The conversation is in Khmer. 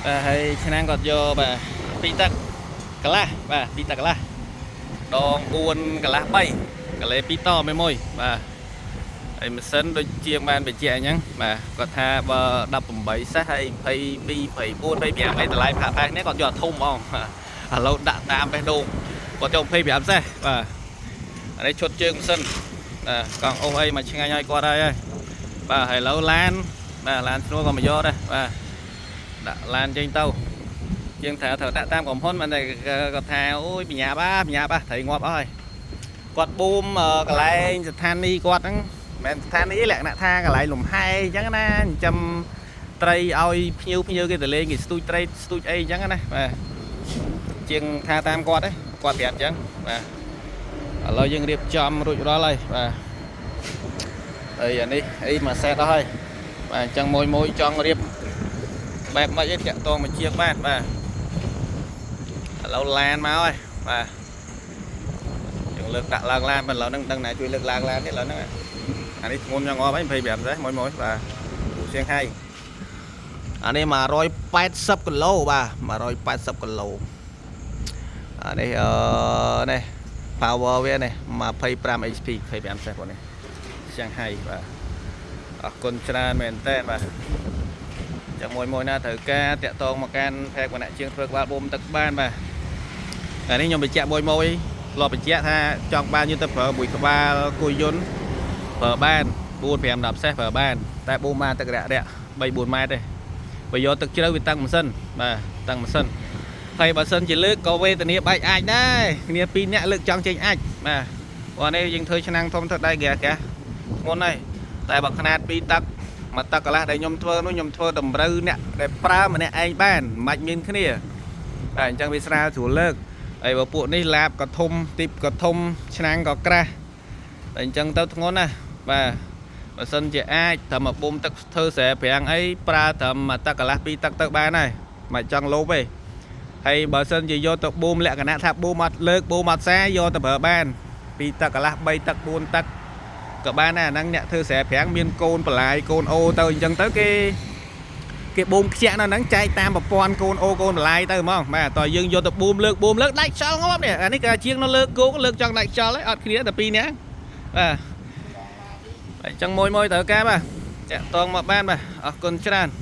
បាទហើយឆ្នាំងគាត់យកបាទពីរទឹកកន្លះបាទពីរទឹកកន្លះដង4កន្លះ3កលេ2តមួយមួយបាទហើយម៉ាស៊ីនដូចជាងបានបញ្ជាក់អញ្ចឹងបាទគាត់ថាបើ18សេះហើយ22 24 25អីតម្លៃផាកផាកនេះគាត់យកធំហ្មងបាទឥឡូវដាក់តាមបេះដូងគាត់យក25សេះបាទអានេះឈុតជើងម៉ាស៊ីនបាទកង់អូសអីមកឆ្ងាញ់ឲ្យគាត់ហើយហើយបាទហើយឥឡូវឡានបាទឡានស្រួលក៏មកយកដែរបាទដាក់ឡានចេញទៅជាងត្រូវត្រូវដាក់តាមក្រុមហ៊ុនមិនតែគាត់ថាអូយបញ្ញាបាបញ្ញាបាត្រូវងាប់អស់ហើយគាត់បូមកន្លែងស្ថានីយ៍គាត់ហ្នឹងមិនមែនស្ថានីយ៍លក្ខណៈថាកន្លែងលំហែអញ្ចឹងណាចិញ្ចឹមត្រីឲ្យភ្ញៀវភ្ញៀវគេទៅលេងគេស្ទូចត្រីស្ទូចអីអញ្ចឹងណាបាទជាងថាតាមគាត់ឯងគាត់ប្រាប់អញ្ចឹងបាទឥឡូវយើងរៀបចំរួចរាល់ហើយបាទហើយអានេះអីមួយសេតអស់ហើយបាទអញ្ចឹងមួយមួយចង់រៀប បែបម៉េចឯងតាក់តងមកជាងបានបាទឥឡូវឡានមកហើយបាទយើងលើកដាក់ឡើងឡានមិនឥឡូវហ្នឹងដឹងណាជួយលើកឡើងឡាននេះឥឡូវហ្នឹងអានេះធ្ងន់យ៉ាងងាប់ហើយ25សេះមួយមួយបាទពូសៀងហៃអានេះ180គីឡូបាទ180គីឡូអានេះអឺនេះ power វានេះ25 HP 25សេះបងនេះសៀងហៃបាទអរគុណច្រើនមែនតើបាទ ចាំមួយមួយណាត្រូវការតាក់តងមកកាន់ផែកវណ្ណៈជាងធ្វើក្បាលបូមទឹកបានបាទអានេះខ្ញុំបញ្ជាក់មួយមួយធ្លាប់បញ្ជាក់ថាចង់បានយកទៅប្រើមួយក្បាលគួយយន្តប្រើបាន4 5 10សេះប្រើបានតែបូមបានទឹករាក់រាក់3 4ម៉ែត្រទេបើយកទឹកជ្រៅវាតឹងម៉ាស៊ីនបាទតឹងម៉ាស៊ីនហើយបើសិនជាលើកក៏វេទនាបែកអាចដែរគ្នាពីរនាក់លើកចង់ចេញអាចបាទព្រោះនេះយើងធ្វើឆ្នាំងធំធ្វើដៃហ្គាសហ្គាសធ្ងន់ហើយតែបើខ្នាតពីរទឹក មកទឹកកន្លះដែលខ្ញុំធ្វើនោះខ្ញុំធ្វើតម្រូវអ្នកដែលប្រើម្នាក់ឯងបានមិនមានគ្នាបាទអញ្ចឹងវាស្រាលស្រួលលើកហើយបើពួកនេះឡាបក៏ធំទីបក៏ធំឆ្នាំងក៏ក្រាស់តែអញ្ចឹងទៅធ្ងន់ណាស់បាទបើសិនជាអាចត្រឹមមកបូមទឹកធ្វើស្រែប្រាំងអីប្រើត្រឹមមួយទឹកកន្លះពីរទឹកទៅបានហើយមិនចង់លោបទេហើយបើសិនជាយកទៅបូមលក្ខណៈថាបូមអត់លើកបូមអត់សារយកទៅប្រើបានពីរទឹកកន្លះ3ទឹក4ទឹក ក៏បានដែរអាហ្នឹងអ្នកធ្វើស្រែប្រាំងមានកូនបន្លាយកូនអូទៅអញ្ចឹងទៅគេគេបូមខ្ជាក់នៅហ្នឹងចែកតាមប្រព័ន្ធកូនអូកូនបន្លាយទៅហ្មងបាទតើយើងយកទៅបូមលើកបូមលើកដាច់ខ្យល់ងាប់នេះអានេះគេជាងនៅលើកគោកលើកចង់ដាច់ខ្យល់ហើយអត់គ្នាតែពីរនាក់បាទអញ្ចឹងមួយមួយត្រូវការបាទចាក់តងមកបានបាទអរគុណច្រើន។